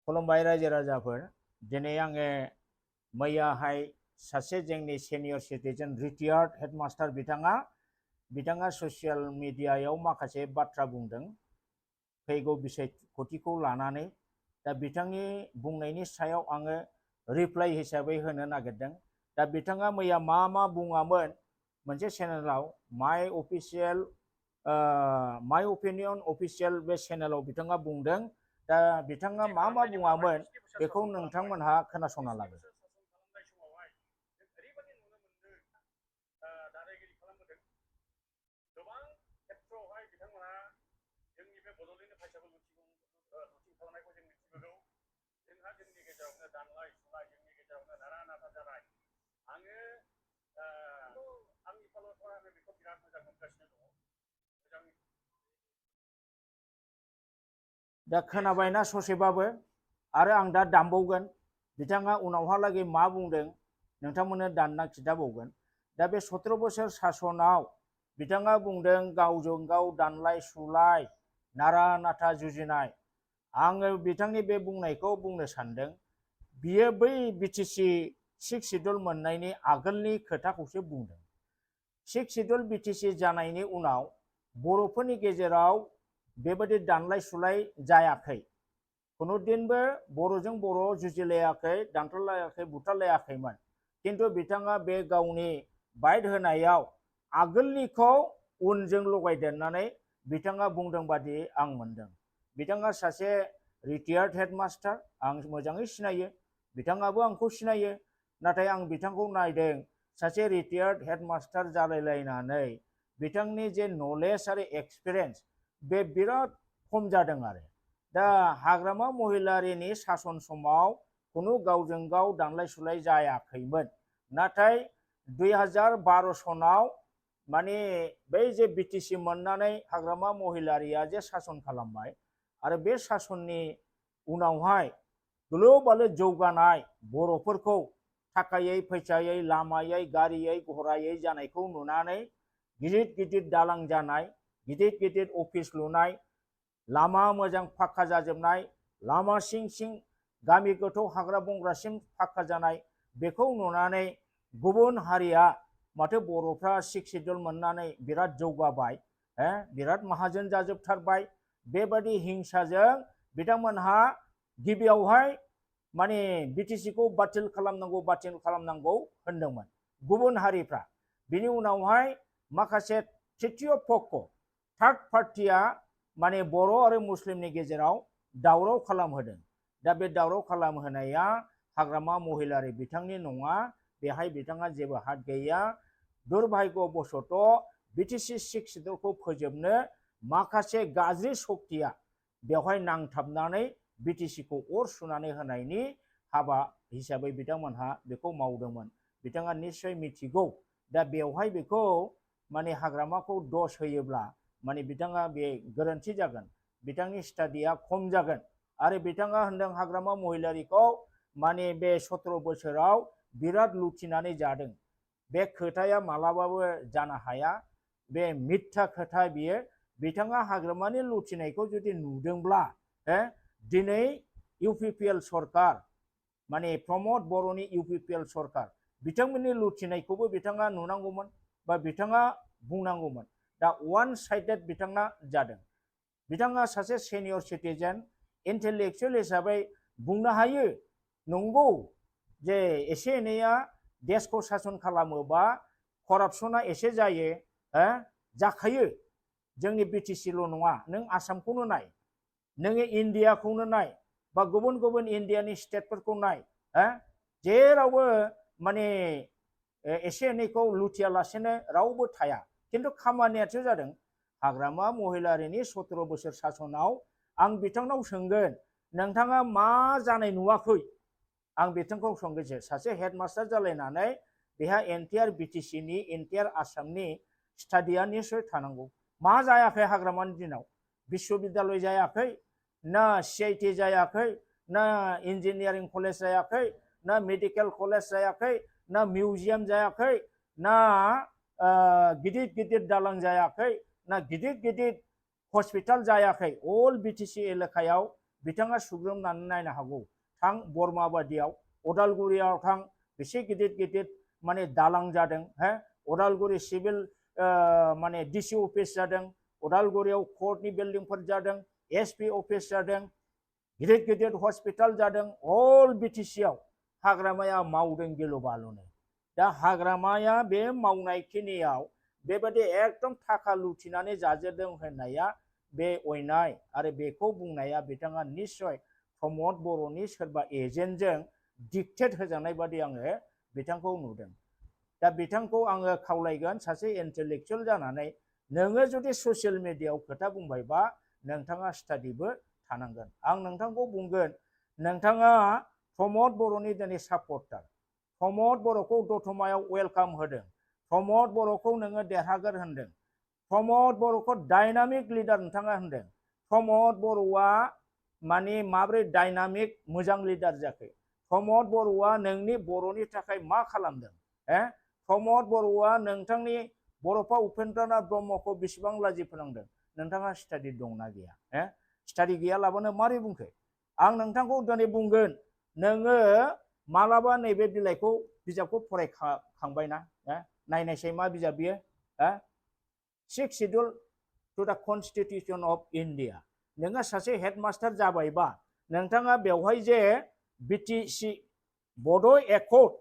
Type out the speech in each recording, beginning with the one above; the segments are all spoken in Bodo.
खुलुमबाय रायजो राजाफोर दिनै आङो मैयाहाय सासे जोंनि सेनियर सिटिजेन रिटायार्ड हेडमास्टार बिथाङा ससियेल मिडियायाव माखासे बाथ्रा बुंदों फैगौ बिसायख'थिखौ लानानै दा बिथांनि बुंनायनि सायाव आङो रिप्लाइ हिसाबै होनो नागिरदों दा बिथाङा मैया मा बुङामोन मोनसे चेनेलाव माय अपिनियन अफिसियेल बे चेनेलाव बिथाङा बुंदों दा बिथाङा मा बुङामोन बेखौ नोंथांमोनहा खोनासंना लागोन। दा खोनाबायना ससेबाबो आरो आं दा दामबावगोन बिथाङा उनावहालागै मा बुंदों नोंथांमोननो दानना खिथाबावगोन। दा बे 17 बोसोर सासनाव बिथाङा बुंदों गावजों गाव दानलाय सुलाय नारा नाथा जुजिनाय। आङो बिथांनि बे बुंनायखौ बुंनो सानदों बियो बै बिटिसि 6 सिडुल मोननायनि आगोलनि खोथाखौसो बुंदों। 6 सिडुल बिटिसि जानायनि उनाव बर'फोरनि गेजेराव बेबायदि दानलाय सुलाय जायाखै खुनुदिनबो बर'जों बर' जुजिलायाखै दानथलायाखै बुथारलायाखैमोन किन्तु बिथाङा बे गावनि बाइट होनायाव आगोलनिखौ उनजों लगायदेरनानै बिथाङा बुंदों बादि आं मोनदों। बिथाङा सासे रिटायार्ड हेडमास्टार आं मोजाङै सिनायो बिथाङाबो आंखौ सिनायो नाथाय आं बिथांखौ नायदों सासे रिटायार्ड हेडमास्टार जालायलायनानै बिथांनि जे नलेज आरो एक्सपिरियेन्स बे बिराद खम जादों आरो दा हाग्रामा महिलारिनि सासन समाव खुनु गावजों गाव दानलाय सुलाय जायाखैमोन नाथाय 2012 सनाव माने बै जे बिटिसि मोननानै हाग्रामा महिलारिया जे सासन खालामबाय आरो बे सासननि उनावहाय ग्लबाल जौगानाय बर'फोरखौ थाखायै फैसायै लामायै गारियै घरायै जानायखौ नुनानै गिदिर गिदिर दालां जानाय गिदिर गिदिर अफिस लुनाय लामा मोजां फाक्का जाजोबनाय लामा सिं सिं गामि गोथौ हाग्रा बंग्रासिम फाक्का जानाय बेखौ नुनानै गुबुन हारिया माथो बर'फ्रा 6 सिडुल मोननानै बिराद जौगाबाय बिराद माहाजोन जाजोबथारबाय बेबादि हिंसाजों बिथांमोनहा गिबियावहाय माने बिटिसिखौ बातिल खालामनांगौ होनदोंमोन गुबुन हारिफ्रा। बिनि उनावहाय माखासे तृतीय पक्ष थार्ड पार्टिया माने बर' आरो मुस्लिमनि गेजेराव दावराव खालामहोदों। दा बे दावराव खालामहोनाया हाग्रामा महिलारि बिथांनि नङा बेहाय बिथाङा जेबो हात गैया। दुर्भाग्यबशत बिटिसि 6 सिडुलखौ फोजोबनो माखासे गाज्रि शक्तिया बेवहाय नांथाबनानै बिटिसिखौ अर सुनानै होनायनि हाबा हिसाबै बिथांमोनहा बेखौ मावदोंमोन बिथाङा निश्चय मिथिगौ। दा बेवहाय बेखौ माने हाग्रामाखौ दस होयोब्ला माने बिथाङा बे गोरोन्थि जागोन बिथांनि स्टाडिया खम जागोन आरो बिथाङा होनदों हाग्रामा महिलारिखौ माने बे 17 बोसोराव बिराद लुथिनानै जादों। बे खोथाया मालाबाबो जानो हाया बे मिथ्या खोथा बियो। बिथाङा हाग्रामानि लुथिनायखौ जुदि नुदोंब्ला दिनै इउपिपिएल सरकार माने प्रमद बर'नि इउपिपिएल सरकार बिथांमोननि लुथिनायखौबो बिथाङा नुनांगौमोन बा बिथाङा बुंनांगौमोन। दा वान साइडेड बिथाङा जादों। बिथाङा सासे सेनियर सिटिजेन इन्टेलेक्चुएल हिसाबै बुंनो हायो नंगौ जे एसे एनैया देशखौ सासन खालामोबा करापसना एसे जायो जाखायो। जोंनि बिटिसिल' नङा नों आसामखौनो नाय नोङो इन्डियाखौनो नाय बा गुबुन गुबुन इन्डियानि स्टेटफोरखौ नाय जेरावबो माने एसे एनैखौ लुथियालासेनो रावबो थाया किन्तु खामानियासो जादों हाग्रामा महिलारिनि 17 बोसोर सासनाव। आं बिथांनाव सोंगोन नोंथाङा मा जानाय नुवाखै आं बिथांखौ सोंगोनसो सासे हेडमास्टार जालायनानै बेहा एन्टायार बिटिसिनि एन्टायार आसामनि स्टाडिया निश्चय थानांगौ। मा जायाखै हाग्रामानि दिनाव बिश्वबिद्यालय जायाखै ना CIT जायाखै ना इन्जिनियारिं कलेज जायाखै ना मेडिकेल कलेज जायाखै ना मिउजियाम जायाखै ना गिदिर गिदिर दालां जायाखै ना गिदिर गिदिर हस्पिटाल जायाखै। अल बिटिसि एलेकायाव बिथाङा सुग्रोमनानै नायनो हागौ थां बरमा बादियाव उदालगुरियाव थां बेसे गिदिर गिदिर माने दालां जादों हो उदालगुरि सिभिल माने डिसि अफिस जादों उदालगुरियाव कोर्टनि बिल्डिंफोर जादों एसपि अफिस जादों गिदिर गिदिर हस्पिटाल जादों अल बिटिसिआव हाग्रामाया मावदों गिलु बालुनो दा हाग्रामाया बे मावनायखिनियाव बेबायदि एकदम थाखा लुथिनानै जाजोबदों होननाया बे अयनाय आरो बेखौ बुंनाया बिथाङा निश्चय प्रमद बर'नि सोरबा एजेन्टजों डिक्टेट होजानाय बादि आङो बिथांखौ नुदों दा बिथांखौ आङो खावलायगोन सासे इन्टेलेक्चुवेल जानानै नोङो जुदि ससियेल मिडियायाव खोथा बुंबायबा नोंथाङा स्टाडिबो थानांगोन आं नोंथांखौ बुंगोन नोंथाङा प्रमद बर'नि दिनै सापर्टार प्रमद बर'खौ दतमायाव वेलकाम होदों प्रमद बर'खौ नोङो देरहागोन होनदों प्रमद बर'खौ डायनामिक लिडार नोंथाङा होनदों प्रमद बर'आ माने माब्रै डायनामिक मोजां लिडार जाखो प्रमद बर'आ नोंनि बर'नि थाखाय मा खालामदों प्रमद बर'आ नोंथांनि बर'फा उपेन्द्रनाथ ब्रह्मखौ बेसेबां लाजि फोनांदों नोंथाङा स्टाडि दंना गैया स्टाडि गैयालाबानो मारै बुंखो आं नोंथांखौ दिनै बुंगोन नोङो मालाबा नैबे बिजाबखौ फरायखांबायना नायनायसै मा बिजाब बियो 6 शिड्युल टु द कन्स्टिटिउशन अफ इन्डिया नोङो सासे हेडमास्टार जाबायबा नोंथाङा बेवहाय जे बिटिसि बड' एकर्ड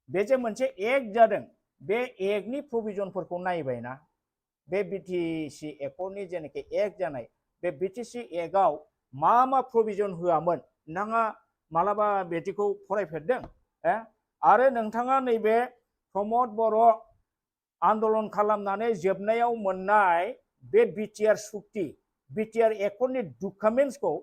बे जे मोनसे एक्ट जादों बे एक्टनि प्रभिजनफोरखौ नायबायना बे बिटिसि एकर्डनि जेनाखि एक्ट जानाय बे बिटिसि एक्टआव मा मा प्रभिजन होआमोन नोंथाङा मालाबा बिदिखौ फरायफेरदों आरो नोंथाङा नैबे प्रमद बर' आन्दलन खालामनानै जोबनायाव मोननाय बे बिटिआर सुक्ति बिटिआर एकर्डनि डकुमेन्ट्सखौ